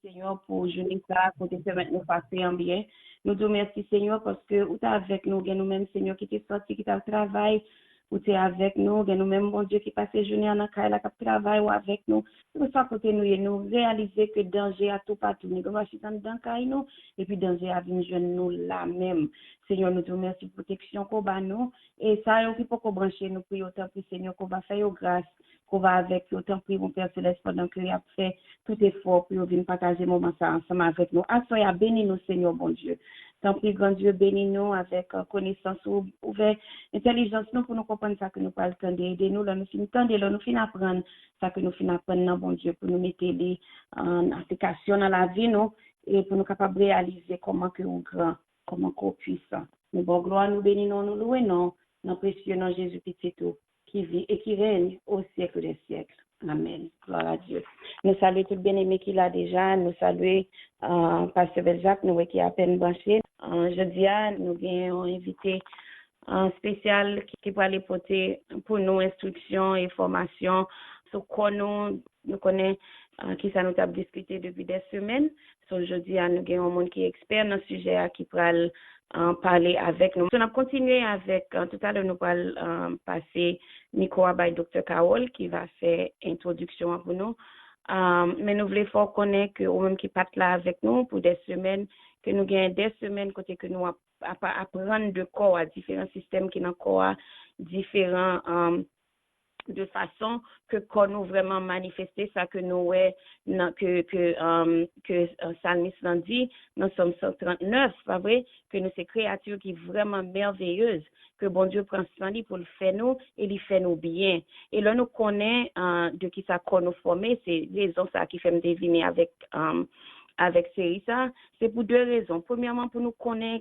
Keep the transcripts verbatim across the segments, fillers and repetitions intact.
Senyè, pou jounen sa a, kote pèmèt nou pase an byen. Nou di w mèsi, Senyè, paske ou te avèk nou. Gen nou menm, Senyè, ki te sòti, ki t al travay. Ou te avèk nou. Gen nou menm, Bondye, ki pase jounen an nan kay la, k ap travay, ou avèk nou. Kèlkeswa kote nou ye, nou reyalize ke danje a toupatou. Nèg yo pa chita anndan kay nou, epi danje a vin jwenn nou la menm. Senyè, nou di w mèsi pou pwoteksyon ke w ba nou. E sa yo ki poko branche, nou priye w, tanpri, Senyè, ke w va fè yo gras, ke w va avèk yo, tanpri, mon Pè Selès, pandan ke y ap fè tout efò pou yo vin pataje moman sa a ansanm avèk nou. Aswè a, beni nou, Senyè Bondye. Tanpri, Gran Dye, beni nou avèk, euh, konesans ou, ouvè entèlijans nou pou nou konprann sa ke nou pral tande. Ede nou, lè nou fin tande, lè nou fin aprann sa ke nou fin aprann nan, Bondye, pou nou mete li an aplikasyon nan lavi nou e pou nou kapab reyalize kòman ke ou gran, kòman ke ou pwisan. Nou ba w glwa, nou beni non, nou louwe non, nan presye non Jezi Pitit ou, ki viv e ki règne au siècle des siècles. Amèn. Glwa a Dye. Nou salye tout byeneme ki la deja. Nou salye, euh, Pastè Beljak, nou wè ki apèn branche. Euh, jodi a, nou gen yon envite, euh, espesyal ki, ki prale pote pou nou enstriksyon e fòmasyon sou kò nou. Nou konnen, euh, kisa nou t ap diskite depi dè semèn. So, jodi a, nou gen yon moun ki ekspè nan sijè a ki pral, euh, pale avèk nou. So, n ap kontinye avèk, euh, toutalè nou pral, euh, pase mikwo a bay Doktè Carole ki va fè entwodiksyon an pou nou. Euh, men nou vle fè w konnen ke ou menm ki pa t la avèk nou pou dè semèn, ke nou gen dè semèn kote ke nou ap, ap aprann de kò a, diferan sistèm ki nan kò a, diferan, euh, de fason ke kò nou vrèman manifeste sa ke nou wè nan, ke, ke, um, ke, uh, salmis lan di nan Sòm san trant nèf, pa vre? Ke nou se kreyati ki vrèman mèveyez, ke Bondye pran san li pou l fè nou e li fè nou byen. E lè nou konnen, uh, de kisa kò nou fòme, se rezon sa ki fè m te vini avèk, um, avèk seri sa, se pou de rezon. Premyèman, pou nou konnen,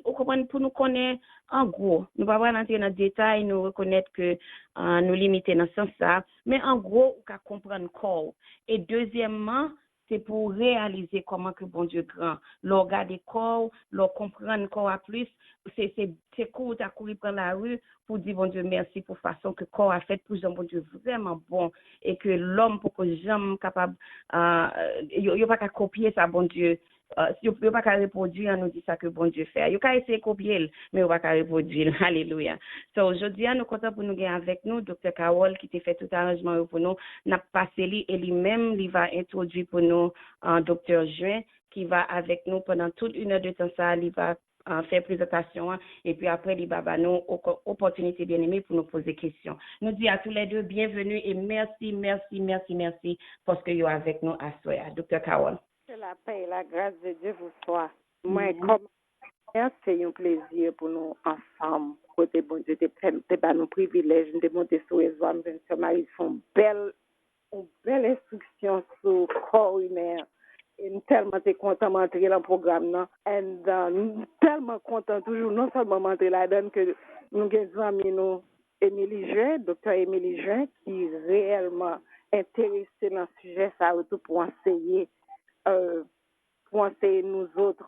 ou konprann, pou nou konnen an gwo. Nou pa pral antre nan detay, nou rekonèt ke, ah, nou limite nan sans sa, men an gwo, ou ka konprann kò w. E dezyèmman, se pou w reyalize kòman ke Bondye gran. Lè w gade kò w, lè w konprann kò w a plis, se, se, se kou ou ta kouri pran lari pou di Bondye mèsi pou fason ke kò a fèt, pou jan Bondye vrèman bon, e ke lòm poko janm kapab, ah, yo, yo pa ka kopye sa Bondye, ah, yo, yo pa ka repwodui an, nou di sa ke Bondye fè a. Yo ka eseye kopye l, men yo pa ka repwodui l. Alelouya. So, jodi a, nou kontan pou nou gen avèk nou Doktè Carole ki te fè tout aranjman yo pou nou. N ap pase li e li menm, li va entwodui pou nou, ah, Doktè Juin, ki va avèk nou pandan tout inè de tan sa a, li va, ah, fè prezantasyon an, epi apre li va ba nou oko-, opòtinite byeneme pou nou poze kesyon. Nou di a toulède byenveni e mèsi, mèsi, mèsi, mèsi paske yo avèk nou aswè a. Doktè Carole. Que la paix et la grâce de Dieu vous soit. Mwen, kòm se yon plezi pou nou ansanm, kote Bondye te fè, te ba nou privilèj, m te monte sou rezo a, m jwenn sè Marie fè yon bèl yon bèl enstriksyon sou kò imen an. E m tèlman te kontan m antre lan pwogram nan. And, uh, m tèlman kontan toujou, non sèlman m antre ladan l, ke nou gen zanmi nou, Emily Jean, Doktè Emily Jean, ki reyèlman enterese nan sijè sa yo tou pou anseye, euh, pou anseye nou zòt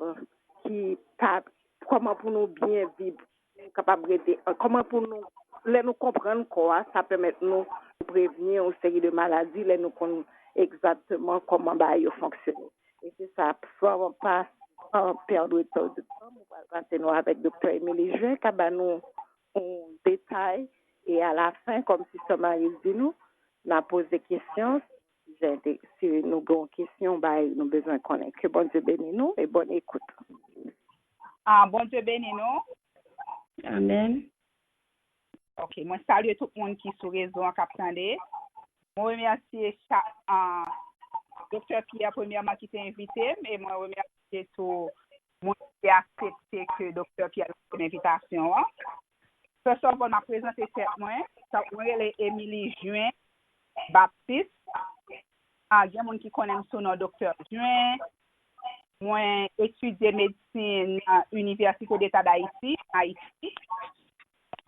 ki pa, kòman pou nou byen viv, pou nou kapab rete, kòman pou nou, lè nou konprann kò a, sa pèmèt nou prevni yon seri de maladi, lè nou konn egzakteman kòman bagay yo fonksyone. E se sa, san pa, san pèdre tan de tan, nou pral pase nou avèk Doktè Emily Jean, k ap ba nou yon detay, e alafen, kòm Sista Marie di nou, n a poze kesyon, si nou gen yon kesyon, bagay nou bezwen konnen. Ke Bondye beni nou e bòn ekout. Ah, Bondye beni nou. Amèn. Ok, mwen salye tout moun ki sou rezo an k ap tande. Mwen remèsye chak, ah, Doktè Pierre premyèman ki te envite m, e mwen remèsye tou moun ki te aksepte ke Doktè Pierre te fè envitasyon an. First of all, m ap prezante tèt mwen. Donk, mwen rele Emily Juin Baptiste. Ah, gen moun ki konnen m sou non Doktè Juin. Mwen etidye medsin nan Université d'État d'Haïti, Ayiti.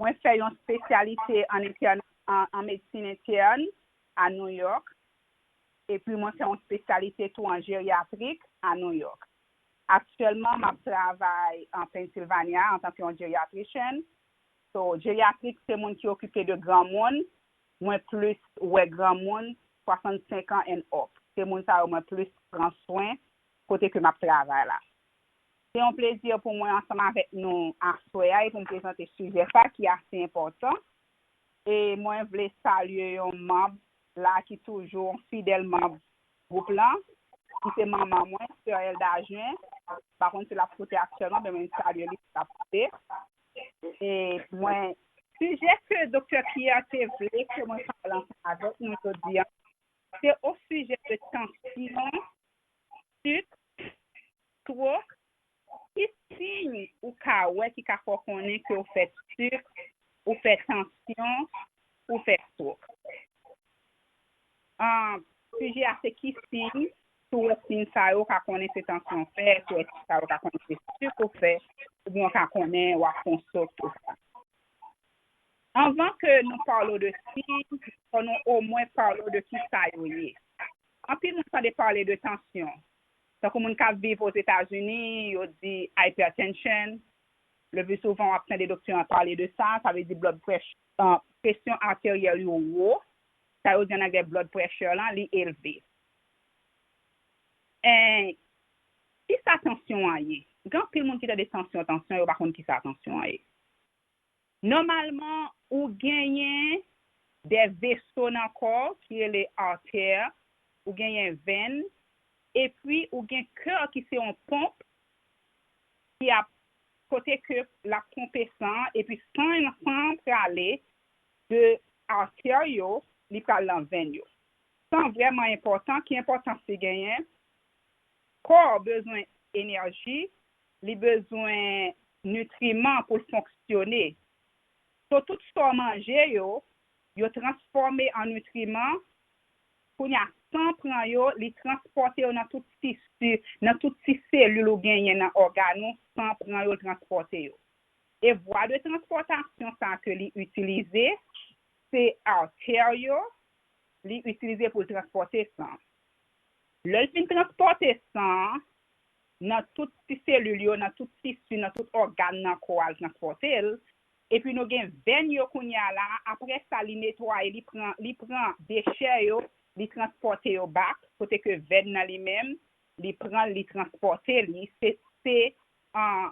Mwen fè yon espesyalite an entèn, an, an medsin entèn a New York. Epi mwen fè yon espesyalite tou an jeryatrik a New York. Aktyèlman, m ap travay an Pennsylvania antanke yon geriatrician. So, jeryatrik se moun ki okipe de granmoun. Mwen plis wè granmoun, swasannsenk an and up. se moun sa yo mwen plis pran swen kote ke m ap travay la. Se yon plezi pou mwen ansanm avèk nou aswè a e pou m prezante sijè sa ki ase enpòtan. E mwen vle salye yon manm la ki toujou yon fidèl manm gwoup lan, ki se manman mwen, Sè Elda Jean. M pa konn si l ap koute aktyèlman, men mwen salye li si l ap koute. E mwen, sijè ke Doktè Pierre te vle ke mwen pale ansanm avèk nou jodi a, se o sijè de tansyon, sik, twòk, ki siy ou ka wè ki ka fè w konnen ke w fè sik, ou fè tansyon, ou fè twòk? An, sijè a se ki siy, si w wè siy sa yo, w ka konnen se tansyon w fè, si w wè siy sa yo, w ka konnen se sik ou fè, oubyen w ka konnen w ap fè yon sòt ou sa. Anvan ke nou pale w de siy, fò nou omwen pale w de ki sa yo ye. Anpil moun tande pale de tansyon. Tankou moun k ap viv Ozetazini, yo di hypertension. Le pli souvan, w ap tande doktè an pale de sa, sa vle di blood pressure, uh, presyon ateryèl yo wo. Sa yo di an anglè blood pressure lan, li elve. En, ki sa tansyon an ye? Gen anpil moun ki tande tansyon, tansyon, yo pa konn ki sa tansyon an ye. Nòmalman, ou genyen de veso nan kò w ki rele artère, ou genyen venn, epi ou gen kè ki se yon ponp ki ap, kote ke l ap ponpe san an, epi san an, san an prale de artè yo, li pral nan venn yo. San vrèman enpòtan, ki enpòtans li genyen? Kò bezwen enèji, li bezwen nitriman pou l fonksyone. So, tout sa w manje yo, yo transfòme an nitriman. Kounye a, san pran yo, li transpòte yo nan tout tisi, nan tout ti selil ou genyen nan ògàn ou, san pran yo, l transpòte yo. E vwa de transpòtasyon sa ke li itilize, se artè yo, li itilize pou l transpòte san. Lè l fin transpòte san an, nan tout ti selil yo, nan tout tisi, nan tout ògàn nan kò a, l transpòte l. Epi nou gen venn yo kounye a la, apre sa, li netwaye, li pran, li pran dechè yo, li transpòte yo back, kote ke venn nan li menm, li pran, li transpòte li. Se, se, an,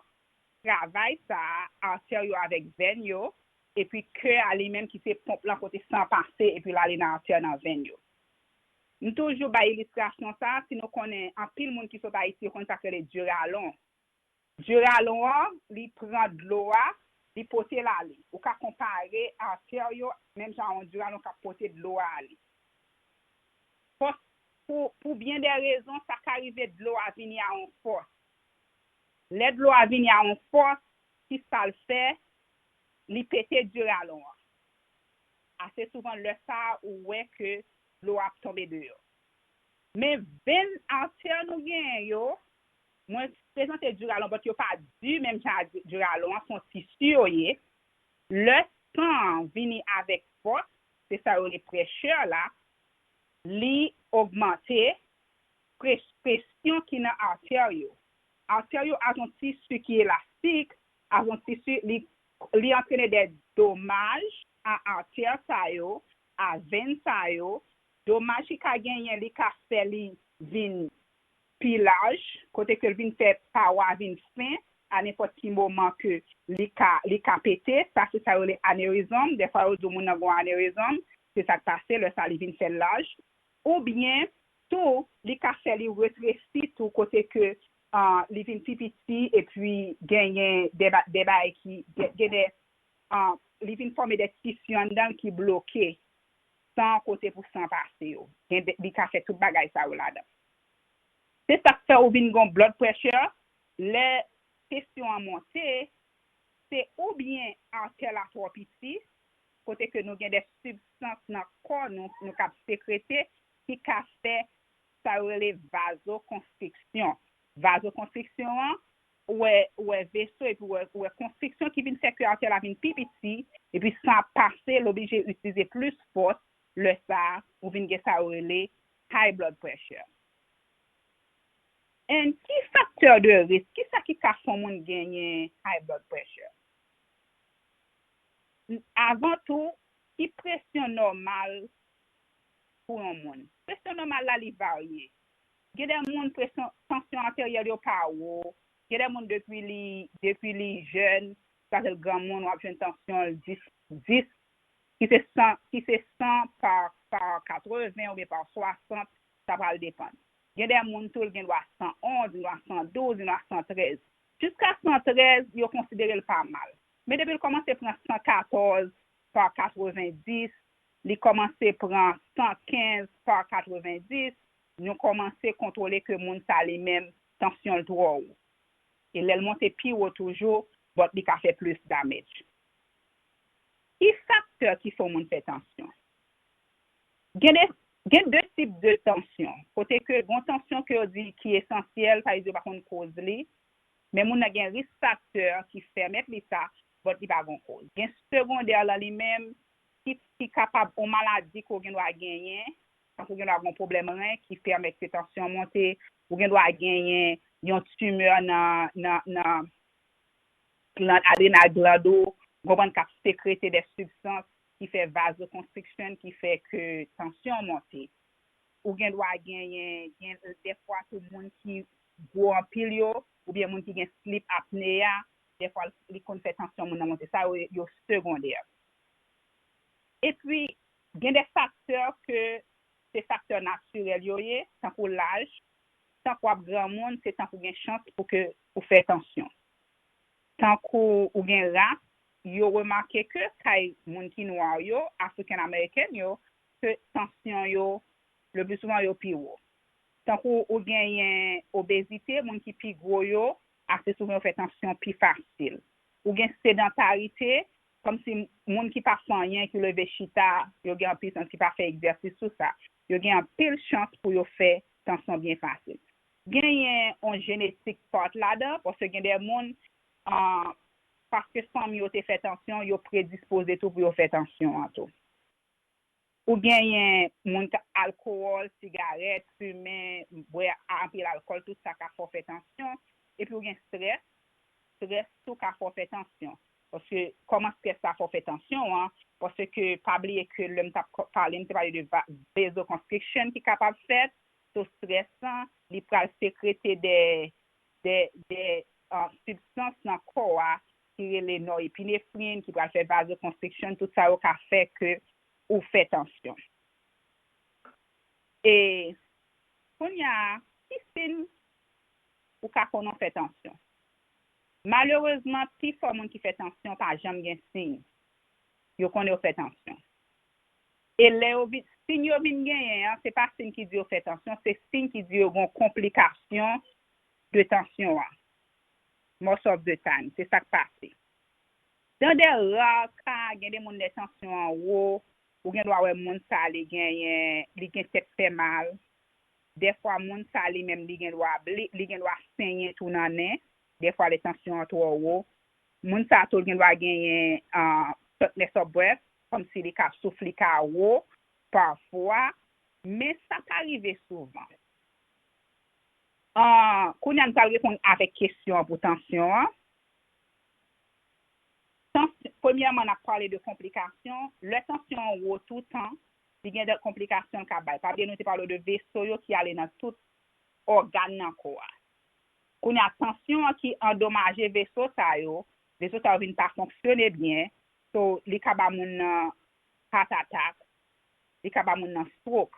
travay sa a, artè yo avèk venn yo, epi kè a li menm ki se ponp lan kote san pase, epi l ale nan artè nan venn yo. M toujou bay ilistrasyon sa a, si nou konnen anpil moun ki sot Ayiti, yo konn sa k rele diralon. Diralon an, li pran dlo a, li pote l ale. Ou ka konpare artè yo, menm jan yon diralon k ap pote dlo a ale. Fòs, pou, pou byen de rezon, sa ka rive dlo a vini a yon fòs. Lè dlo a vini a yon fòs, ki sa l fè? Li pete diralon an. Ase souvan, lè sa a, ou wè ke dlo a ap tonbe deyò. Men venn, artè nou genyen yo, mwen prezante diralon, but yo pa di menm jan a di-, diralon an, se yon tisi yo ye. Lè san an vini avèk fòs, se sa yo rele pressure la, li ogmante pres-, presyon ki nan artè yo. Artè yo a yon tisi ki elastik, a yon tisi, li, li antrene de domaj a artè sa yo, a venn sa yo. Domaj ki ka genyen, li ka fè li vin pi laj, kote ke l vin fè pawa vin fen, a nenpòt ki moman ke li ka, li ka pete. Sa se sa yo rele anerizòm. Dèfwa yo di w moun nan gen yon anerizòm, se sa k pase, lè sa li vin fè l laj. Oubyen tou, li ka fè li retresi tou, kote ke, ah, li vin pi piti, epi genyen de ba-, de bagay ki, gen, gen de, ah, li vin fòme de tisi anndan l ki bloke san kote pou san pase yo. Gen de, li ka fè tout bagay sa yo ladan. Se sa k fè ou vin gon blood pressure, lè presyon an monte, se oubyen artè la twò piti, kote ke nou gen de sibstans nan kò nou, nou k ap sekrete, ki ka fè sa yo rele vazokonstriksyon. Vazokonstriksyon an, ou wè, ou wè veso, epi ou wè, ou wè konstriksyon ki vin fè ke artè la vin pi piti, epi san ap pase, l oblije itilize plis fòs, lè sa a, ou vin gen sa yo rele high blood pressure. And ki faktè de risk? Ki sa ki ka fè yon moun genyen high blood pressure? Avan tou, ki presyon nòmal pou yon moun. Presyon nòmal la, li varye. Gen de moun, presyon, tansyon ateryèl yo pa wo. Gen de moun, depi li, depi li jèn, sa se l granmoun, w ap jwenn tansyon l dis, dis, ki se san, ki se san pa, pa katreven oubyen pa swasant, sa pral depann. Gen de moun tou, l gen dwa san onz, gen dwa san douz, gen dwa san trèz. Jiska san trèz, yo konsidere l pa mal. Men depi l kòmanse pran san katòz pa katreven dis, li kòmanse pran san kenz pa katreven dis, nou kòmanse kontwole ke moun sa li menm, tansyon l twò wo. E lè l monte pi wo toujou, but li ka fè plis damage. Ki faktè ki fè yon moun fè tansyon? Gen de, gen de tip de tansyon. Kote ke gon tansyon ke yo di ki esansyèl, sa vle di yo pa konn koz li, men moun nan gen risk faktè ki pèmèt li sa, but li pa gon koz. Gen segondè lan li menm, ki, ki kapab yon maladi ke w gen dwa genyen, tankou w gen dwa gen yon pwoblèm ren ki pèmèt ke tansyon an monte, ou gen dwa genyen yon timè nan, nan, nan gland, adrenal gland ou, konprann k ap sekrete de sibstans ki fè vasoconstriction, ki fè ke tansyon an monte. Ou gen dwa genyen, gen dèfwa tou moun ki gwo anpil yo, oubyen moun ki gen sleep apnea, dèfwa li konn fè tansyon moun nan monte. Sa yo, yo segondè. Epi, gen de faktè ke se faktè natirèl yo ye, tankou laj, tank w ap granmoun, se tank ou gen chans pou ke ou fè tansyon. Tankou ou gen ras, yo remake ke kay moun ki nwa yo, African American yo, ke tansyon yo, le pli souvan yo pi wo. Tankou ou genyen obezite, moun ki pi gwo yo, ase souvan yo fè tansyon pi fasil. Ou gen sedantarite, kòmsi moun ki pa fè anyen, ki leve chita, yo gen anpil sans ki pa fè egzèsis sou sa. Yo gen anpil chans pou yo fè tansyon byen fasil. Genyen yon jenetik part ladan, paske gen de moun, ah, paske fanmi yo te fè tansyon, yo predispoze tou pou yo fè tansyon an tou. Ou genyen moun k alkòl, sigarèt, fimen, bwè anpil alkòl, tout sa ka fè w fè tansyon. Epi ou gen strès, strès tou ka fè w fè tansyon. Paske kòman strès la fè w fè tansyon an? Paske pa bliye ke lè m t ap pale, m te pale de va- vasoconstriction ki kapab fèt. So strès lan, li pral sekrete de, de, de uh, sibstans nan kò a ki rele norepinefrin, ki pral fè vasoconstriction, tout sa yo ka fè ke ou fè tansyon. E kounye a, ki siy ou ka konnen w fè tansyon? Malerezman, pifò moun ki fè tansyon pa janm gen siy. Yo konnen yo fè tansyon. E lè yo vin, siy yo vin genyen an, se pa siy ki di yo fè tansyon, se siy ki di yo gen konplikasyon de tansyon an. Most of the time, se sa k pase. Dan de ra ka, gen de moun lè tansyon an wo, ou gen dwa wè moun sa li genyen, li gen tèt fè mal. Dèfwa moun sa li menm li gen dwa ble, li gen dwa senyen tou nan nen. Dèfwa lè tansyon an twò wo, moun sa tou gen dwa genyen uh, shortness of breath, kòmsi li ka souf li ka wo pafwa, men sa pa rive souvan. Uh, kounye a m pral reponn avèk kesyon an pou tansyon an. Premyèman, n ap pale de konplikasyon. Lè tansyon an wo toutan, li gen de konplikasyon l ka bay. Pa bliye nou te pale de veso yo ki ale nan tout ògàn nan kò a. Kounye a, tansyon an ki andomaje veso sa yo, veso sa yo vin pa fonksyone byen, so li ka ba moun nan heart attack, li ka ba moun nan stroke.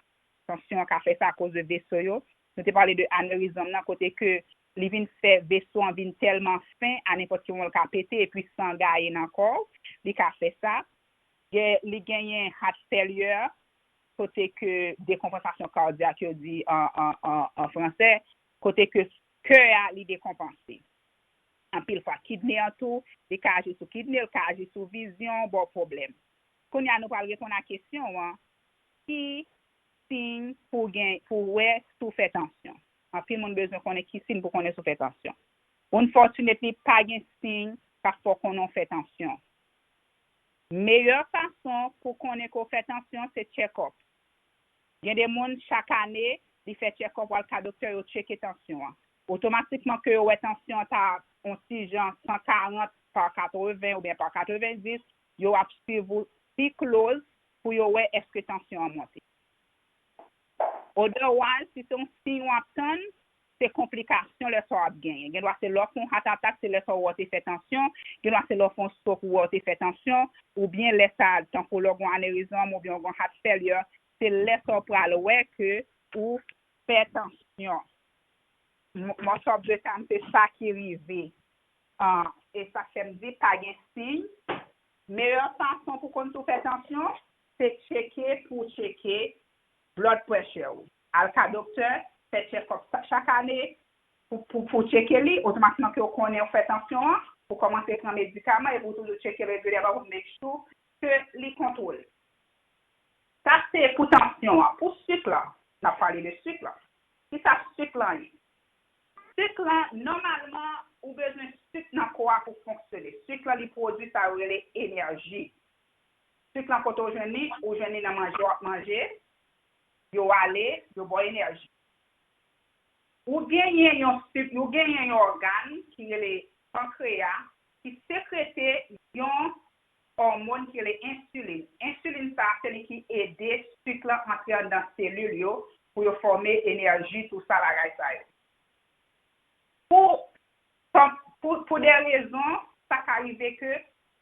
Tansyon an ka fè sa akoz de veso yo. Nou te pale de aneurizm nan, kote ke li vin fè veso an vin tèlman fen, a nenpòt ki moman l ka pete, epi san gaye nan kò w, li ka fè sa. Gen, li genyen heart failure, kote ke dekonpansasyon kadyak yo di an, an, an, an fransè, kote ke kè a li dekonpanse. Anpil fwa, kidne an tou, li ka aji sou kidne, li ka aji sou vizyon, ba w pwoblèm. Kounye a, nou pral reponn a kesyon an, ki siy pou gen, pou wè si w fè tansyon? Anpil moun bezwen konnen ki siy pou konnen si w fè tansyon. Unfortunately, pa gen siy k ap fè w konnen w fè tansyon. Meyè fason pou konnen ke w fè tansyon se check-up. Gen de moun, chak ane, li fè check-up, w al ka doktè, yo tcheke tansyon an. Otomatikman ke yo wè tansyon an ta yon ti jan san karant pa katreven oubyen pa katreven dis, yo ap swiv ou pi close pou yo wè èske tansyon an monte. Otherwise, si se yon siy w ap tann, se konplikasyon lè sa w ap genyen. Gen dwa se lè w fè yon heart attack, se lè sa w wè w te fè tansyon, gen dwa se lè w fè yon stroke ou wè w te fè tansyon, oubyen lè sa, tankou lè w gen yon aneurizm oubyen w gen yon heart failure, se lè sa w pral wè ke ou fè tansyon. Most of the time, se sa ki rive. Ah, e sa fè m di, pa gen siy. Meyè fason pou konn si w fè tansyon, se tcheke pou w tcheke blood pressure ou. Al ka doktè, fè check-up sa- chak ane pou, pou, pou tcheke li, otomatikman ke w konnen w fè tansyon an, pou kòmanse pran medikaman epi w toujou tcheke regilyèman pou make sure ke li kontwole. Sa se pou tansyon an. Pou sik lan, n ap pale de sik lan. Kisa sik lan ye? Sik lan, nòmalman, ou bezwen sik nan kò a pou fonksyone. Sik lan, li pwodui sa yo rele enèji. Sik lan, kote w jwenn li? Ou jwenn li nan manje w ap manje, yo ale, yo ba w enèji. Ou genyen yon sik, ou genyen yon ògàn ki rele pankreya, ki sekrete yon òmòn ki rele ensilin. Ensilin sa, se li ki ede sik lan antre anndan selil yo pou yo fòme enèji, tou sa bagay sa yo. Pou, pou, pou, pou de rezon, sa ka rive ke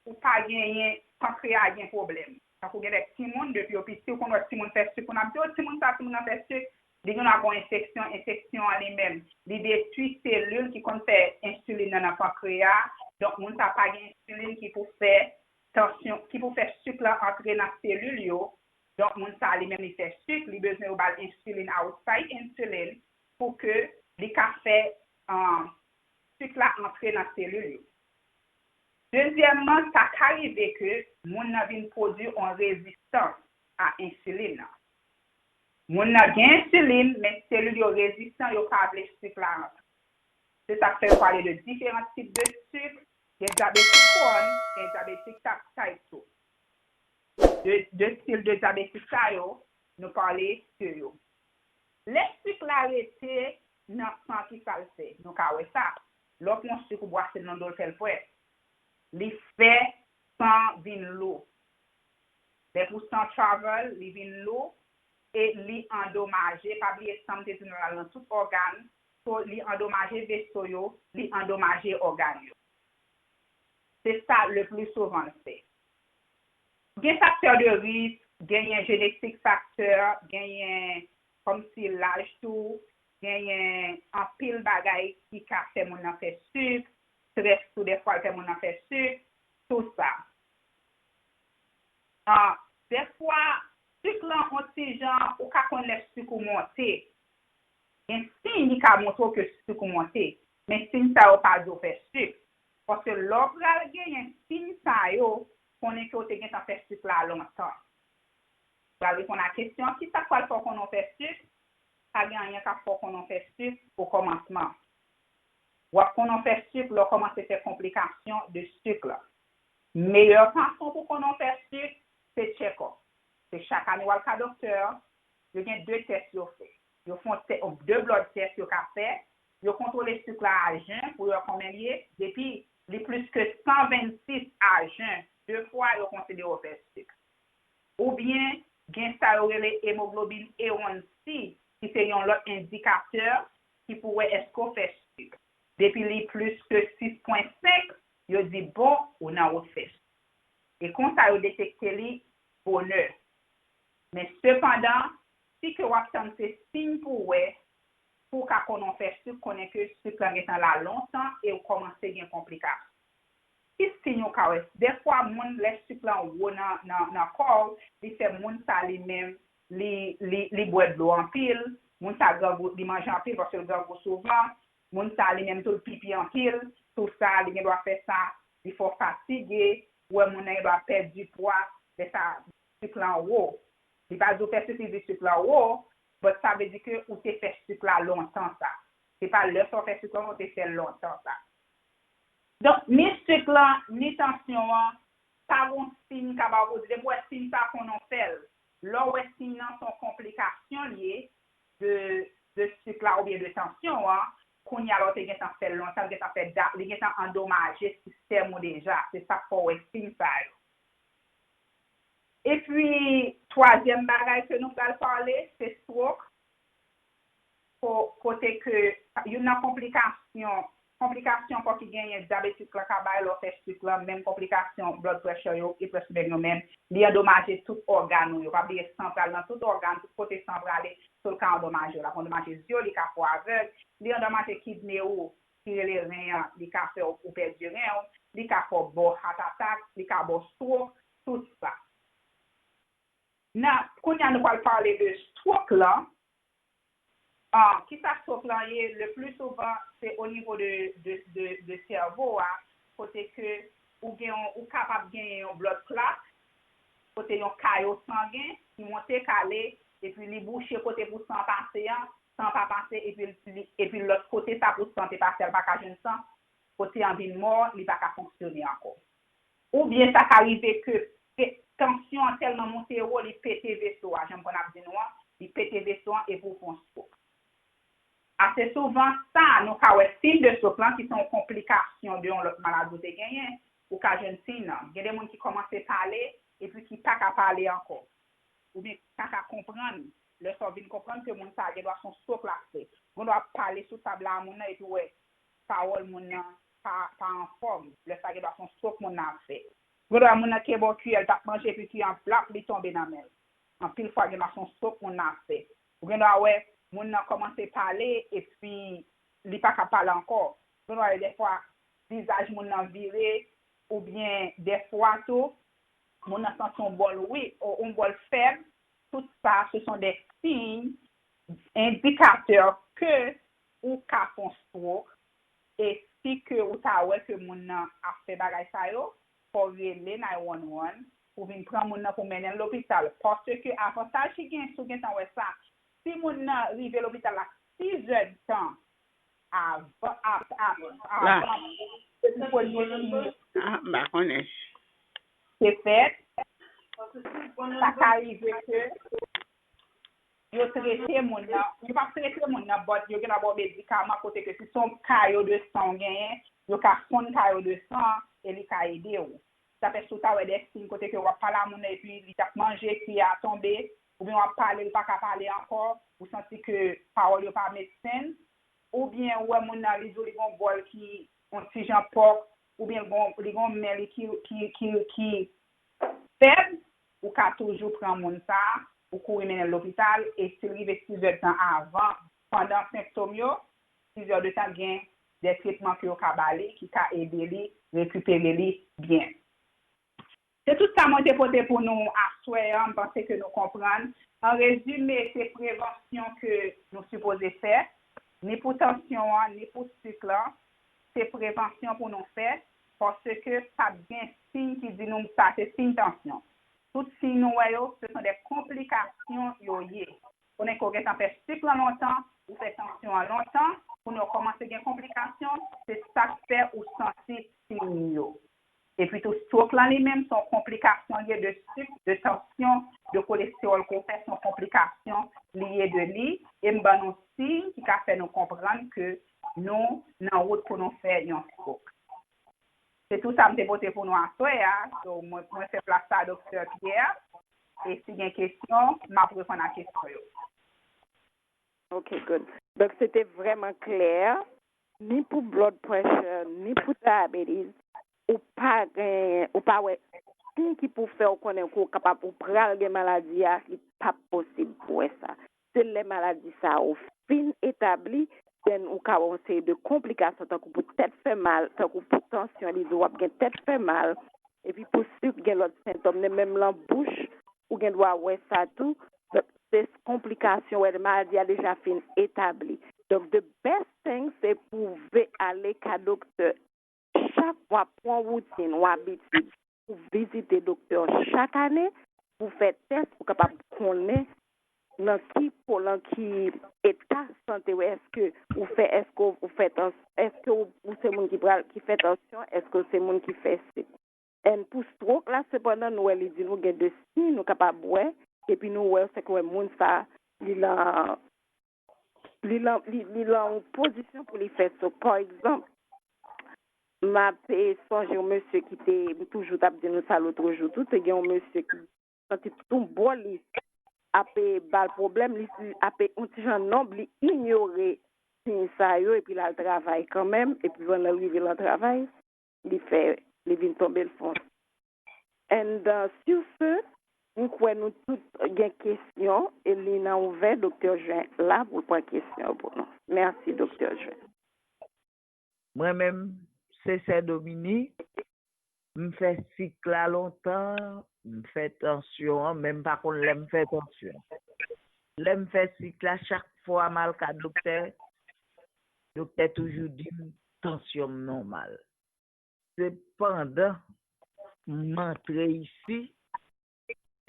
ou pa genyen, pankreya a gen pwoblèm. Tankou gen de timoun, depi yo piti, ou konn wè timoun fè sik, konn ap di, "O, timoun sa, timoun nan fè sik." Li gen dwa gon enfeksyon, enfeksyon an li menm, li detwi selil ki konn fè ensilin nan nan pankreya. Donk, moun sa pa gen ensilin ki pou fè tansyon, ki pou fè sik lan antre nan selil yo. Donk, moun sa li menm li fè sik, li bezwen yo ba l ensilin, outside insulin, pou ke li ka fè, um, sik la antre nan selil yo. Dezyèmman, sa ka rive ke moun nan vin pwodui yon rezistans a ensilin nan. Moun nan gen ensilin, men selil yo rezistan, yo pa vle sik la antre. Se sa k fè yo pale de diferan tip de sik, gen dyabetik kòn, gen dyabetik type two. De, de stil de dyabetik sa yo, nou pale de yo. Lè sik la rete nan san, kisa l fè? Nou ka wè sa. Lè w pran sik ou bwase l nan do l fè l pwès. Li fè san vin lou. Lè pou san travel, li vin lou e li andomaje. Pa bliye san m te di nou la nan tout ògàn. So, li andomaje veso yo, li andomaje ògàn yo. Se sa le pli souvan l fè. Gen faktè de risk, genyen genetic factor, genyen kòmsi laj tou, genyen anpil bagay ki ka fè moun nan fè sik, strès tou dèfwa l fè moun nan fè sik, tou sa. Ah, dèfwa, sik lan yon ti jan, ou ka konn lè sik ou monte. Gen siy ki ka montre w ke sik ou monte, men siy sa yo pa di w fè sik. Paske lè w pral genyen siy sa yo, konnen ke w te gentan fè sik la lontan. Pral reponn a kesyon an, kisa k pral fè w konnen w fè sik? Pa gen anyen k ap fè w konnen w fè sik okòmansman. W ap konnen w fè sik lè w kòmanse fè konplikasyon de sik la. Meyè fason pou konnen w fè sik, se check-up. Se chak ane w al ka doktè, yo gen de tès yo fè. Yo fè yon tè- de blood test yo ka fè, yo kontwole sik la a jen pou yo wè konbyen li ye, depi li plis ke san vennsis a jen, de fwa yo konsidere w fè sik. Oubyen gen sa yo rele hemoglobin A one C, ki se yon lòt endikatè ki pou wè èske w fè sik. Depi li plis ke sis pwen senk, yo di, "Bon, ou nan wout fè sik." E konsa, yo detekte li bonè. Men sepandan, si ke w ap tann se siy pou w wè, pou w ka konnen w fè sik, konnen ke sik lan gentan la lontan e w kòmanse gen konplikasyon. Ki siy ou ka wè? Dèfwa, moun, lè sik lan wo nan, nan, nan kò w, li fè moun sa li menm, li, li, li bwè dlo anpil, moun sa grangou, li manje anpil paske l grangou souvan, moun sa li menm tou, l pipi anpil, tou sa, li gen dwa fè sa, li fè w fatige, ou wè moun nan gen dwa pèdi pwa, lè sa, sik lan wo. Li pa di w fè sik, li di sik lan wo, but sa vle di ke ou te fè sik la lontan sa. Se pa lè sa w fè sik lan, ou te fè l lontan sa. Donk, ni sik lan, ni tansyon an, pa gon siy m ka ba w pou di. Depi w wè siy sa, konnen w fè l. Lè w wè siy nan se yon konplikasyon l ye de, de sik la oubyen de tansyon an, kounye a la w te gentan fè l lontan, l gentan fè da, li gentan andomaje sistèm ou deja. Se sa k fè w wè siy sa yo. Epi, twazyèm bagay ke nou pral pale, se stroke. kote ke youn nan konplikasyon, konplikasyon ankò ki genyen dyabetik lan ka bay lè w fè sik lan, menm konplikasyon blood pressure yo, e prèske menm yo menm, li andomaje tout ògàn ou yo. Pa bliye san pral nan tout ògàn, tout kote san prale, so l ka andomaje w. L ap andomaje zye w, li ka fè w avèg, li andomaje kidne ou, ki rele ren an, li ka fè w ou pèdi ren w, li ka fè w ba w heart attack, li ka ba w stroke, tout sa. Nan, kounye a nou pral pale de stroke lan. Ah, kisa stroke lan ye? Le pli souvan, se o nivo de, de, de, de sèvo a, kote ke ou gen yon, ou kapab genyen yon blood clot, kote yon kayo sangen ki monte kale, epi li bouche kote pou san pase an, san pa pase, epi, li, epi lòt kote sa pou san te pase a, l pa ka jwenn san, kote an vin mò, li pa ka fonksyone ankò. Oubyen sa ka rive ke pe- tansyon an tèlman monte wo, li pete veso a, jan m konn ap di nou an, li pete veso an epi w fè yon stroke. Ase souvan, sa nou ka wè siy de stroke lan, ki se yon konplikasyon de yon lòt maladi w te genyen, ou ka jwenn siy nan. Gen de moun ki kòmanse pale, epi ki pa ka pale ankò. Oubyen ki pa ka konprann. Lè sa w vin konprann ke moun sa a gen dwa se yon stroke l ap fè. Gen dwa ap pale sou tab la a moun nan, epi w wè pawòl moun nan pa, pa anfòm. Lè sa a gen dwa se yon stroke moun nan ap fè. Gen dwa moun nan kenbe yon kiyè, l t ap manje, epi kiyè an plap, li tonbe nan men l. Anpil fwa, gen dwa se yon stroke moun nan ap fè. Ou gen dwa wè moun nan kòmanse pale, epi li pa ka pale ankò. Ou gen dwa wè dèfwa, vizaj moun nan vire, oubyen dèfwa tou, moun nan santi yon bòl wid, yon bòl fèb. Tout sa, ce sont des signes indicateurs que ou ka fè yon stroke, e si ke ou ta wè ke moun nan ap fè bagay sa yo, fò w rele nine one one pou vin pran moun nan pou mennen l lopital. Paske avantaj ki gen, si w gentan wè sa, si moun nan rive lopital la sis è d tan avan, ap- ap- avan premye siy te fèt, sa ka rive ke yo trete moun nan, yo pa trete moun nan, but yo gen dwa ba w medikaman kote ke si se yon kayo de san w genyen, yo ka fonn kayo de san an e li ka ede w. Sa fè si w ta wè de siy kote ke w ap pale a moun nan epi li t ap manje, kiyè a tonbe, oubyen w ap pale, li pa ka pale ankò, ou santi ke pawòl yo pa make sense, oubyen ou wè moun nan li di w li gen yon bòl ki yon ti jan pòk, oubyen li gen yon men li ki, ki, ki, ki fèb, ou ka toujou pran moun sa a, ou kouri mennen l lopital, e si l rive sis è d tan avan, pandan sentòm yo, sis è d tan gen de tretman ke yo ka ba li, ki ka ede li rekipere li byen. Se tout sa mwen te pote pou nou aswè a, m panse ke nou konprann. An rezime, se prevansyon ke nou sipoze fè, ni pou tansyon an, ni pou sik lan, se prevansyon pou nou fè, paske p ap gen siy ki di nou sa se siy tansyon. Tout siy nou wè yo, se son de konplikasyon yo ye. Konnen ke w gentan fè sik lan lontan, ou fè tansyon an lontan, pou nou kòmanse gen konplikasyon, se sa k fè ou santi siy yo. Epi tou, stroke lan li menm, se yon konplikasyon li ye de sik, de tansyon, de kolestewòl ke w fè, se yon konplikasyon li ye de li, e m ban nou siy ki ka fè nou konprann ke nou nan wout pou nou fè yon stroke. Se tou sa m te pote pou nou aswè a. So, mwen, mwen fè plas sa a Doktè Pierre, e si gen kesyon, m ap reponn a kesyon yo. Ok, good. Donk, se te vrèman klè, ni pou blood pressure, ni pou diabetes, ou pa gen, ou pa wè siy ki pou fè w konnen ke w kapab, ou pral gen maladi a, li p ap posib pou wè sa. Se lè maladi sa yo fin etabli, then ou ka wè yon seri de konplikasyon, tankou pou tèt fè mal, tankou pou tansyon, li di w ap gen tèt fè mal, epi pou sik, gen lòt sentòm, menm lan bouch, ou gen dwa wè sa tou. Donk, se konplikasyon, wè maladi a deja fin etabli. Donk, the best thing, se pou w ale ka doktè. Chak mwa, pran woutin, yon abitid pou vizite doktè w chak ane, pou fè tès, pou kapab konnen nan ki po, nan ki eta sante w, èske ou fè, èske ou fè tans, èske ou, ou se moun ki pral, ki fè tansyon, èske ou se moun ki fè sik. And pou stroke la, sepandan, nou wè li di nou gen de siy nou kapab wè, epi nou wè, se ke wè moun sa, li lan, li lan, li, li lan yon pozisyon pou li fè stroke. Pa egzanp, m ap sonje yon mesye ki te, m toujou t ap di nou sa lòt jou tou, te gen yon mesye ki santi tout bò li ape ba l pwoblèm, li, li ape yon ti jan nonb, li inyore siy sa yo, epi l al travay kanmenm, epi pandan l rive nan travay, li fè, li vin tonbe l fon. And uh, sur ce, m kwè nou tout gen kesyon, e li nan ouvè, Doktè Jean la pou l pran kesyon pou nou. Mèsi, Doktè Jean. Mwen menm, se sè Dominique, m fè sik la lontan, m fè tansyon an, men m pa konn lè m fè tansyon. Lè m fè sik la, chak fwa m al ka doktè, doktè toujou di m tansyon m nòmal. Sepandan, m antre isi,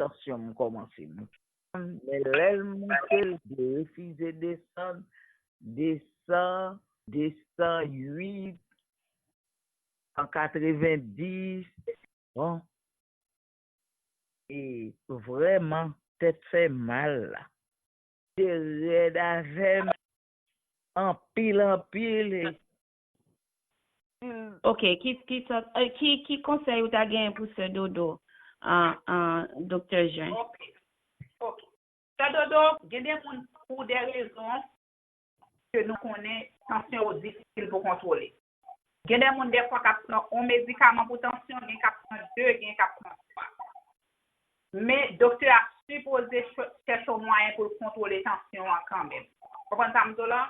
tansyon m kòmanse moute. Men lè l moute, l refize desann, desann, desann uit, an katrevendis. Bon, e vrèman, tèt fè mal la. Te rèd avè m anpil, anpil. Ok, ki ki sòt eh, ki ki konsèy ou ta genyen pou sè Dodo an an Doktè Jean? Ok. Ok. Sè Dodo, gen de moun pou de rezon ke nou konnen tansyon yo difisil pou kontwole. Gen de moun defwa k ap pran yon medikaman pou tansyon, gen k ap pran de, gen k ap pran twa. Men doktè a sipoze chèche yon mwayen pou l kontwole tansyon an kanmenm. Konprann sa m di w la?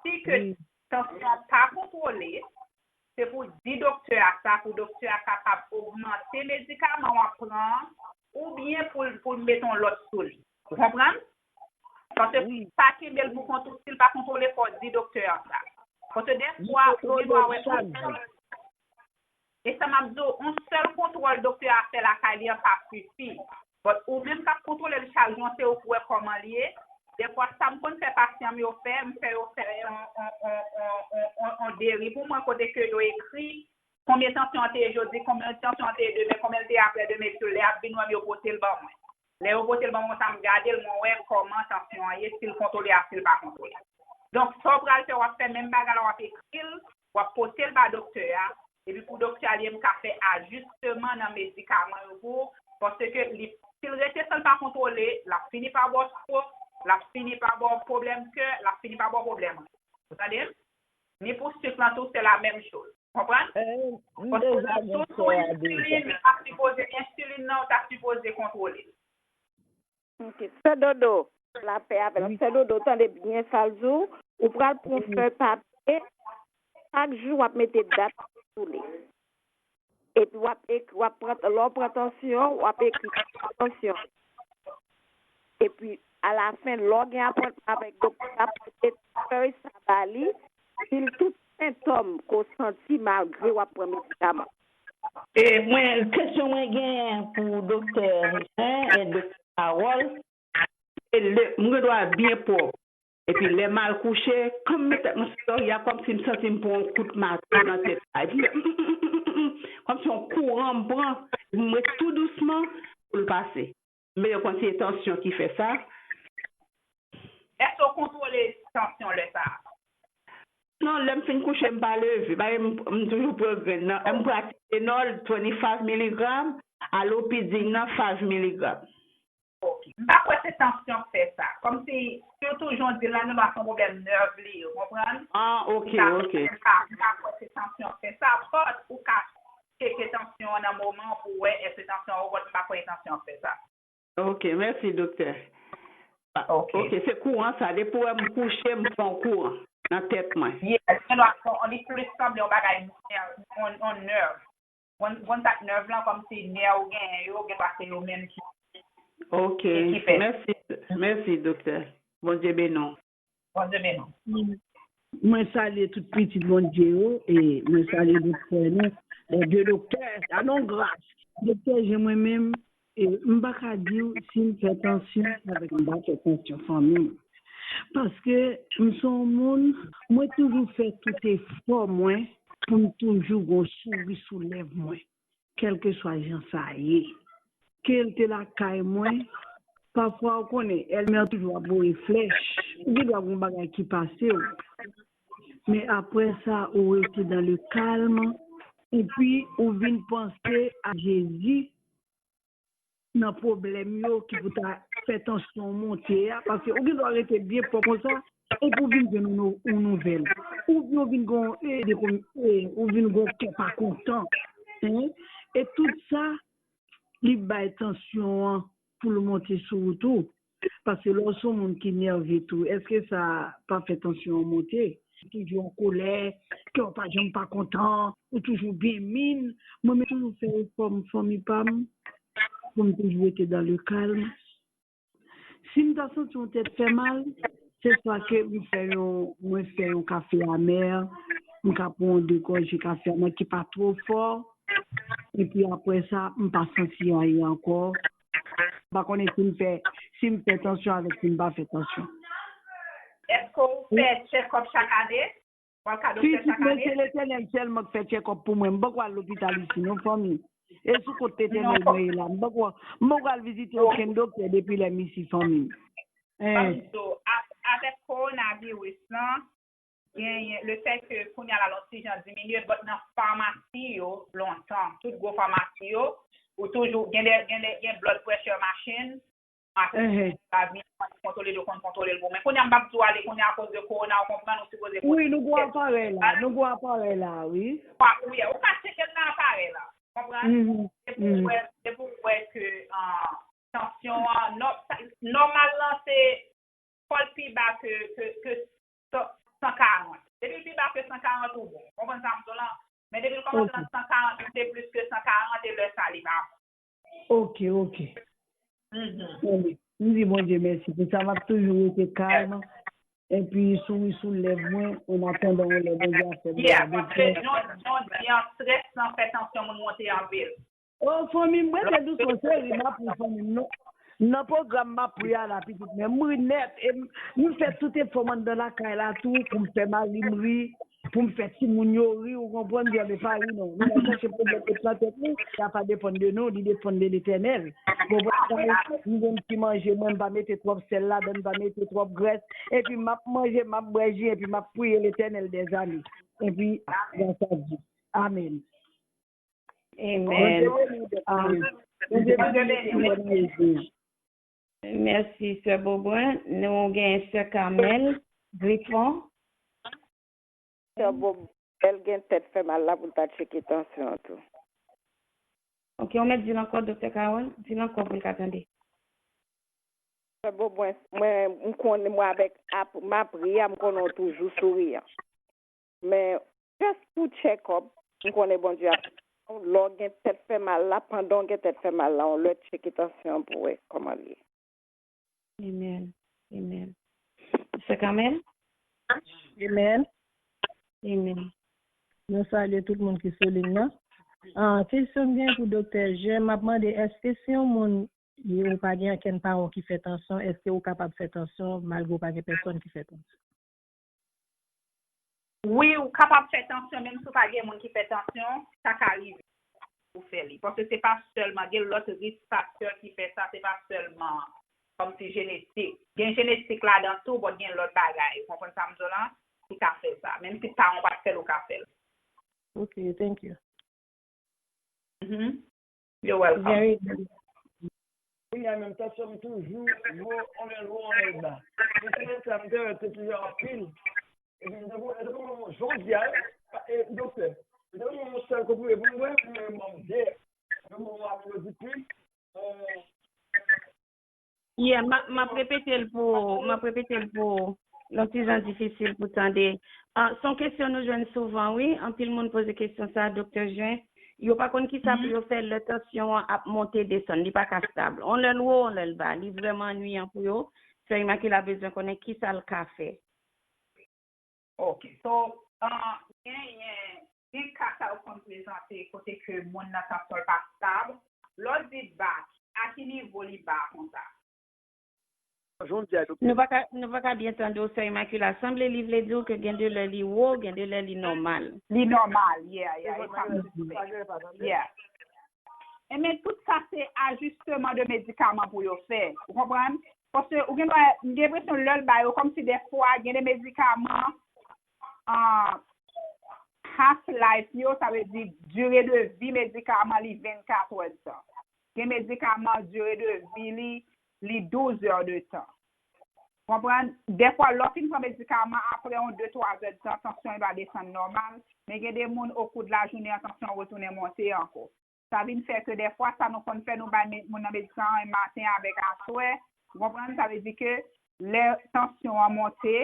Si ke tansyon an pa kontwole, se pou di doktè a sa, pou doktè a kapab ogmante medikaman w ap pran an, oubyen pou l pou l mete yon lòt sou li. Ou konprann? Paske pa kenbe l pou kont ou, si l pa kontwole, fò w di doktè a sa. Paske defwa, ou gen dwa wè yon sèl E sa m ap di w, yon sèl kontwòl doktè a fè lakay li an pa sifi. But ou menm k ap kontwole l chak jou an, se ou k wè kòman l ye. Dèfwa, sa m konn fè pasyan m yo fè, m fè yo fè yon, yon, yon, yon, yon, yon deri pou mwen kote ke yo ekri konbyen tansyon an te ye jodi, konbyen tansyon an te ye demen, konbyen l te ye aprè demen, epi tou lè y ap vin wè m, yo pote l ban mwen. Lè yo pote l ban mwen konsa, m gade l, mwen wè kòman tansyon an ye, si l kontwole a si l pa kontwole. Donk, sa w pral fè, w ap fè menm bagay la, w ap ekri l, w ap pote l ba doktè a, epi pou doktè a li menm ka fè ajisteman nan medikaman yo pou ou, paske li, si l rete san l pa kontwole, l ap fini pa ba w strok, l ap fini pa ba w pwoblèm kè, l ap fini pa ba w pwoblèm ri. Ou tande m? Ni pou sik lan tou, se la menm choz. Konprann? Paske w ta sou, sou ensilin, li pa sipoze, ensilin nan, ou ta sipoze kontwole l. Ok. Sè Dodo, lapè avè l. Sè Dodo, tande byen sa l di w. Ou pral pran yon fèy papye. Chak jou, w ap mete dat sou li. Epi w ap ekri, w ap pran, lè w pran tansyon, w ap ekri tansyon. Epi, alafen, lè w gen apwentman avèk doktè a, pote fèy sa ba li, di l tout sentòm ke w santi malgre w ap pran medikaman. E mwen, kesyon mwen genyen pou doktè Jean e doktè Carole, se lè, mwen gen dwa byen pwòp, epi lè m al kouche, kan m met tèt mwen sou lòri a, kòmsi m santi m pran yon kout mato nan tèt la, epi m, m, m, m, m, m, kòmsi yon kouran m pran, epi m ret tou dousman pou l pase. M bezwen konn si se tansyon ki fè sa. Èske w kontwole tansyon lè sa a? Non, lè m fin kouche, m pa leve. Paske m, m toujou pran grenn nan. M pran Tylenol twenty-five miligram, Alopidine nan five miligram. Ok. M pa kwè se tansyon k fè sa. Kòmsi, sitou jan w di l la, nou pa se yon pwoblèm nèv li ye, ou konprann? Ah, ok, ok. M pa, m pa kwè se tansyon k fè sa. But, ou ka tcheke tansyon an nan moman pou w wè èske tansyon an wo, but m pa kwè se tansyon k fè sa. Ok, mèsi doktè. Ok, se kouran sa. Depi w wè m kouche, m pran kouran nan tèt mwen. Yes, gen dwa fè, li plis sanble yon bagay, yon, yon nèv. Yon, yon sa k nèv lan, kòmsi nè ou genyen yo, gen dwa se yo menm ki, Ok, ki fè. Mèsi, mèsi doktè. Bondye beni w. Bondye beni w. Mwen salye tout pitit Bondye yo, e mwen salye doktè nou, les deux docteurs, sa non gras. Doktè Jean, mwen menm, e m pa ka di w si m fè tansyon avèk m pa fè tansyon fanmi m. Paske m se yon moun, mwen toujou fè tout efò mwen pou m toujou gen yon souri sou lèv mwen, kèlkeswa jan sa ye. Ke l te lakay mwen, pafwa ou konnen, Elmer toujou ap voye flèch. Ou gen dwa gen yon bagay ki pase w. Men apre sa, ou rete dans le calme, epi ou vin panse a Jezi, nan pwoblèm yo ki pou ta fè tansyon w monte a, paske ou gen dwa rete byen pwòp konsa, epi w vin jwenn yon nou- yon nouvèl. Oubyen w vin gon, e, de kon- e, ou vin gon kè pa kontan. Hein? E tout sa, li bay tansyon an pou l monte sou ou tou. Paske lè w se yon moun ki nève tou, èske sa pa fè tansyon an monte? Toujou an kolè, kè w pa janm pa kontan, ou toujou byen min. Mwen menm toujou fè efò m, fanmi pa m, pou m toujou rete dans le calme. Si m ta santi yon tèt fè mal, se swa ke m fè yon, mwen fè yon kafe amè, m ka pran yon de gòje kafe amè ki pa twò fò, epi apre sa, m pa santi anyen ankò. M pa konnen si m fè, si m fè tansyon avèk si m pa fè tansyon. Èske w fè tchèkòp chak ane? Ou al ka doktè chak ane? Si, si, men se Letènèl sèlman k fè tchèkòp pou mwen. M poko al lopital isi, non, fanmi. E sou kont Letènèl mwen ye la. M poko, m poko al vizite okenn doktè depi lè m isi, fanmi. Ban m di w, avèk kowonaviris lan, genyen, le fè ke kounye a la l on ti jan diminye, but nan famasi yo, lontan, tout gwo famasi yo, ou toujou, gen de, gen de, gen blood pressure machine, machine pa vin kontwole l, yo konn kontwole l pou. Men kounye a m p ap di w ale kounye a akoz de kowona, ou konprann, ou sipoze poze. Wi, nou gon aparèy la, nou gon aparèy la, wi. Wi, ou ka tcheke l nan aparèy la, konprann? Se pou w wè, se pou w wè ke, tansyon an, nò- sa- nòmal lan se fò l pi ba ke, ke, ke san- san karant. Depi l pi ba ke san karant ou bon. Konprann sa m di w lan? Men depi l kòmanse nan san karant, li te plis ke san karant e lè sa li pa bon. Ok, ok. Anben, m di Bondye mèsi pou sa. M ap toujou rete kalm. Epi souri sou lèv mwen, an atandan yon lè Bondye ap fè m gade. Yeah, paske jan, jan w di an, strès lan fè tansyon moun monte anpil. O fanmi m, rete dous, cheri, m ap ri fanmi m non. Nan pwogram m ap ri a la pitit, men m ri nèt. E m, m fè tout efò m anndan lakay la tou pou m fè mari m ri, pou m fè timoun yo ri, ou konprann, byen, men pa ri non. Nou pa chèche pwoblèm met nan tèt nou, sa pa depann de nou, li depann de Letènèl. Ou konprann sa m di w? M gon ti manje mwen, m pa mete twòp sèl ladan, m pa mete twòp grès, epi m ap manje, m ap bwè ji, epi m ap priye Letènèl dèzame. Epi, gras a Dye. Amèn. Amen. Mèsi, Sè Beaubrun. Nou gen Sè Carmel Griffon. Sè Beaubrun gen tèt fè mal la pou l ta tcheke tansyon an tou. Ok, ou mèt di l ankò, Doktè Carol? Di l ankò pou l ka tande. Sè Beaubrun, mwen, m konnen mwen avèk, m ap ri a, m konnen w toujou souriyan. Men, just pou check up, m konnen Bondye ap, lè w gen tèt fè mal la, pandan w gen tèt fè mal la, yon lè tcheke tansyon an pou wè kòman l ye. Amen. Amen. Sè Carmel? Amen. Amen. Nou salye tout moun ki sou liy nan. Ah, kesyon m gen pou Doktè Jean, m ap mande, èske si yon moun, ou pa gen ankenn paran ki fè tansyon, èske ou kapab fè tansyon malgre ou pa gen pèsòn ki fè tansyon? Wi, ou kapab fè tansyon, menm si w pa gen moun ki fè tansyon, sa ka rive ou fè li. Paske se pa sèlman, gen lòt risk faktè ki fè sa, se pa sèlman kòmsi jenetik. Gen jenetik ladan tou, but gen lòt bagay, ou konprann sa m di w lan, ki ka fè sa. Menm si paran w pa t fè l, ou ka fè l. Ok, thank you. Mm-hmm. You're welcome. Very good. Kounye a menm, tansyon m toujou wo, on lè l wo, on lè l ba. Men semèn sa, m te wè l te toujou anpil. Epi m te pran, m te pran yon, jodi a, e, doktè, m te pran yon sèl konprime pou m bwè, pou mwen ban m de. M te pran yon amlodipin. Yeah, m ap, m ap repete l pou, m ap repete l pou, yon ti jan difisil pou tande. Ah, se yon kesyon nou jwenn souvan, wi. Anpil moun poze kesyon sa a, Doktè Jean. Yo pa konn kisa pou yo fè lè tansyon an ap monte desann, li pa ka stab. On lè l wo, on lè l ba. Li vrèman annuyan pou yo. Sè Imakila bezwen konnen kisa l ka fè. Ok, so, ah, genyen, gen ka sa yo konn prezante kote ke moun nan tansyon l pa stab. Lè w di ba, a ki nivo li ba konsa? Nou pa ka, nou pa ka byen tande w, Sè Imakila. Sanble li vle di w ke gen de lè li wo, gen de lè li nòmal. Li nòmal, yeah, yeah, e pa m sispe. Yeah. Enben, tout sa se ajisteman de medikaman pou yo fè. Ou konprann? Paske ou gen dwa, m gen enpresyon lè l ba yo, kòmsi dèfwa, gen de medikaman, ah, half life yo, sa vle di dire de vi medikaman li vennkat èdtan. Gen medikaman, dire de vi li, li douz è de tan. Konprann? Dèfwa, lè w fin pran medikaman, apre yon de twa è de tan, tansyon an va desann nòmal. Men gen de moun, okou de lajounen an, tansyon an retounen monte ankò. Sa vin fè ke dèfwa, sa nou konn fè, nou bay me- moun nan medikaman an maten avèk aswè. Ou konprann? Sa vle di ke lè tansyon an monte,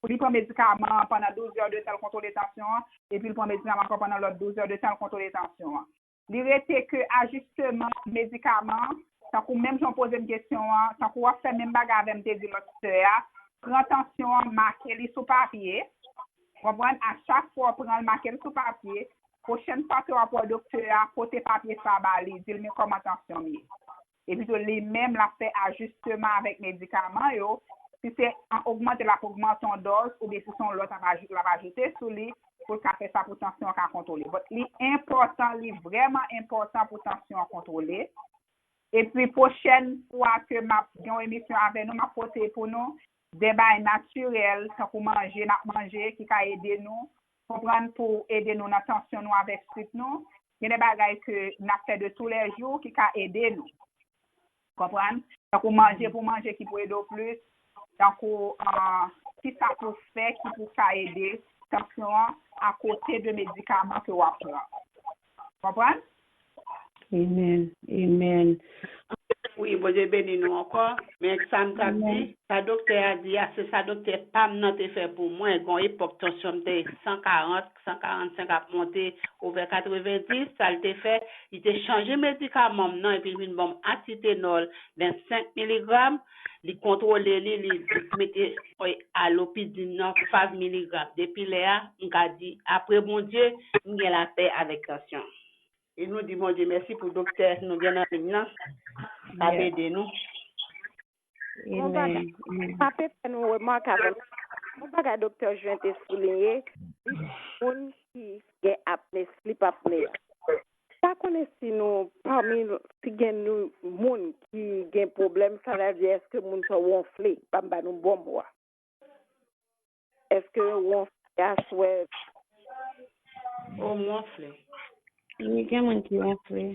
li pran medikaman an pandan douz è de tan, l kontwole tansyon an, epi l pran medikaman ankò pandan lòt douz è de tan, l kontwole tansyon an. Li rete ke ajisteman medikaman an, tankou menm jan w poze m kesyon an, tankou w ap fè menm bagay avè m te di lòt sè a, pran tansyon an, make li sou papye. Konprann? A chak fwa w pran l, make l sou papye. Pwochèn fwa ke w ap wè doktè a, pote papye sa ba li, di l, "Men kòman tansyon m ye?" Epi tou, li menm, l ap fè ajisteman avèk medikaman yo. Si se an ogmante, l ap ogmante yon dòz, oubyen si se yon lòt, l ap aj- l ap ajoute sou li pou l ka fè sa pou tansyon an ka kontwole. But li enpòtan, li vrèman enpòtan pou tansyon an kontwole. Epi pwochèn fwa ke m ap gen yon emisyon avè nou, m ap pote pou nou de bagay natirèl, tankou manje n ap manje ki ka ede nou konprann, pou ede nou nan tansyon nou avèk sik nou. Gen de bagay ke n ap fè de tou lè jou ki ka ede nou. Konprann? Tankou manje pou manje ki pou ede w plis. Tankou ah, kisa pou fè ki pou ka ede tansyon an akote de medikaman ke w ap pran. Konprann? Amen. Amen. Wi, Bondye beni nou ankò. Men sa m t ap di, sa doktè a di a, se sa doktè pa m nan te fè pou mwen. Gon epòk tansyon m te san karant, san karannsenk ap monte ouvè katrevenndis, sa l te fè, li te chanje medikaman m nan epi l vin ban m atitenòl vennsenk miligram, li kontwole li, li mete alopidin nan fav miligram. Depi lè a, m ka di, apre Bondye, m gen lapè avèk tansyon. E nou di Bondye mèsi pou doktè nou gen nan liy nan k ap ede nou. Amen. Sa te fè nou remake avèk yon bagay doktè Jean te souliye, li di moun ki gen apne, sleep apnea. M pa konnen si nou, pami, si gen nou moun ki gen pwoblèm sa, sa vle di èske moun sa wonfle, ban m ba nou bon mo a. Èske yo wonfle aswè? Oh, m wonfle. Wi, gen moun ki wonfle.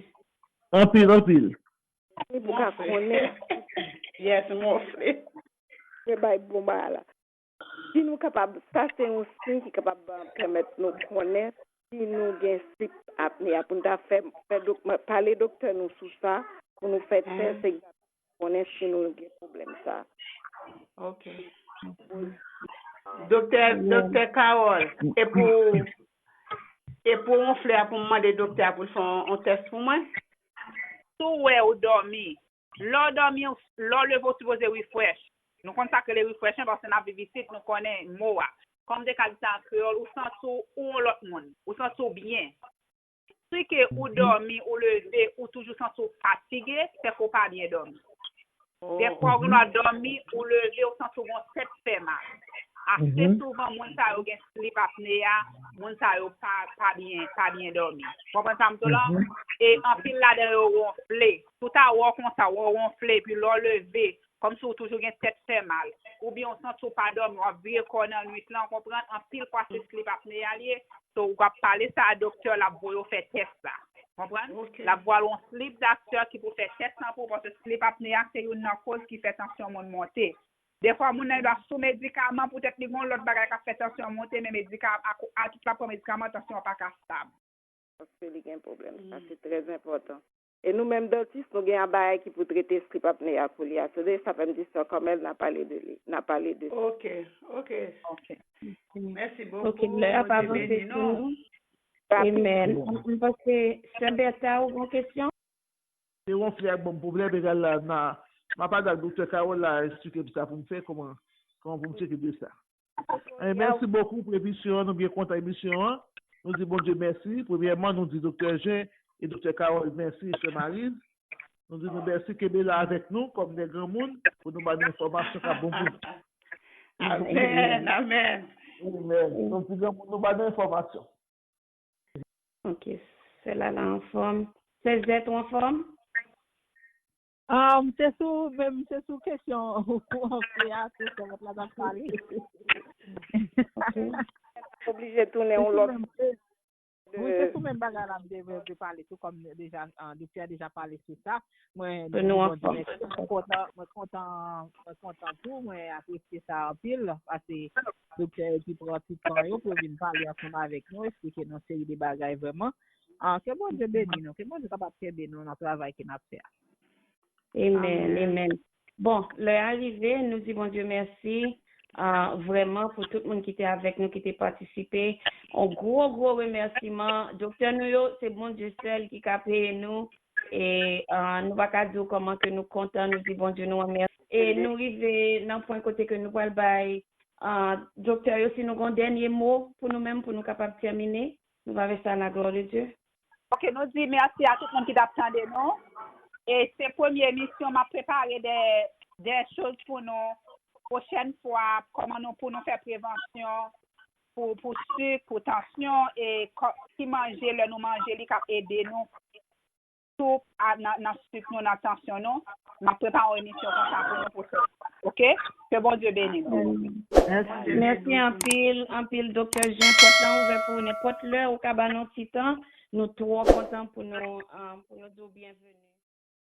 Anpil, anpil. Ni pou ka konnen. Yes, m wonfle. Se bay bon bagay la. Si nou kapab, sa se yon siy ki kapab pèmèt nou konnen si nou gen sleep apnea, pou nou ta fè, fè dok, pale doktè nou sou sa, pou nou fè tès egzakteman konnen si nou gen pwoblèm sa. Ok. Doktè, doktè Carole, e pou e pou wonfle a pou m mande doktè a pou l fè yon tès pou mwen? Si w wè ou dòmi, lè w dòmi, lè w leve w sipoze refresh. Nou konn sa k rele refresh lan paske n ap viv isit, nou konnen mo a. Kòm m te ka di sa an kreyòl, ou santi w ou yon lòt moun, ou santi w byen. Si ke ou dòmi, ou leve, ou toujou santi w fatige, se ke w pa byen dòmi. Dèfwa ou gen dwa dòmi, ou leve, ou santi w gen yon tèt fè mal. Ase souvan, moun sa yo gen sleep apnea, moun sa yo pa pa byen pa byen dòmi. Ou konprann sa m di w la? E anpil ladan yo wonfle. Si w ta wè w konsa, wè w wonfle, epi lè w leve, kòmsi w toujou gen tèt fè mal, oubyen w santi w pa dòmi, w ap vire kò w nan nwit lan, w konprann? Anpil fwa se sleep apnea l ye. So, w ap pale sa a doktè, l ap voye w fè tès la. Konprann? L ap voye w al yon sleep doctor ki pou fè tès lan pou ou, paske sleep apnea se youn nan koz ki fè tansyon moun monte. Dèfwa, moun nan li dwa sou medikaman, poutèt li gen yon lòt bagay k ap fè tansyon an monte, men medikaman, a, a tout l ap pran medikaman, tansyon an pa ka stab. Paske li gen pwoblèm. Sa se trè enpòtan. E nou menm dantis, nou gen yon bagay ki pou trete sleep apnea pou li a. Se de sa fè m di sè Carmel n a pale de li. N a pale de sa. Ok, ok. Ok. Mèsi bokou. Bondye beni nou. Amen. M panse, sè Bertha, ou gen kesyon? Se wonfle ak ban m pwoblèm, egal la, m a, m ap ale ak doktè Carole la, eksplike m sa pou m fè, kòman, kòman pou m tcheke de sa. Mèsi bokou pou emisyon an, nou byen kontan emisyon an. Nou di Bondye mèsi. Premyèman, nou di doktè Jean e doktè Carole mèsi, sè Marise. Nou di nou mèsi, kenbe la avèk nou, kòm de granmoun, pou nou ba nou enfòmasyon k ap bon pou nou. Amèn, amèn. Amen. Nou di granmoun, nou ba nou enfòmasyon. Ok, sè Lala anfòm. Sè Zèt ou anfòm? Ah, m te sou, men m te sou kesyon ou anfle a, se sa la t ap pale. Oblije tounen yon lòt. Wi, se sou menm bagay la m te vle pale tou, kòm deja, ah, doktè a deja pale sou sa. Mwen di Bondye mèsi, mwen kontan, mwen kontan, mwen kontan tou, mwen apresye sa anpil, paske doktè yo ki pran ti tan yo pou yo vin pale ansanm avèk nou, eksplike nou seri de bagay vrèman. Ah, ke Bondye beni nou, ke Bondye kapab kenbe nou nan travay ke n ap fè a. Amen, amen. Bon, lè a rive, nou di Bondye mèsi, ah, vrèman pou tout moun ki te avèk nou, ki te patisipe. On gwo, gwo remèsiman. Doktè nou yo, se Bondye sèl ki ka peye nou. E ah, nou pa ka di w kòman ke nou kontan, nou di Bondye nou mèsi. E nou rive nan pwen kote ke nou pral bay ah, doktè yo, si nou gen yon dènye mo pou nou menm, pou nou kapab tèmine, nou va fè sa la gloire de Dieu. Ok, nou di mèsi a tout moun ki t ap tande nou. E se premye emisyon, m ap prepare de, de choz pou nou pwochèn fwa, kòman nou pou nou fè prevansyon pou, pou sik, pou tansyon, e ki manje, lè nou manje, li k ap ede nou tou nan, nan sik nou, nan tansyon nou. M ap prepare yon emisyon konsa pou nou pwochèn fwa. Ok? Ke Bondye beni nou. Mèsi anpil, anpil, Doktè Jean. Pòt lan ouvè pou ou nenpòt lè. Ou ka ba nou ti tan. Nou twò kontan pou nou, pou nou di w byenveni.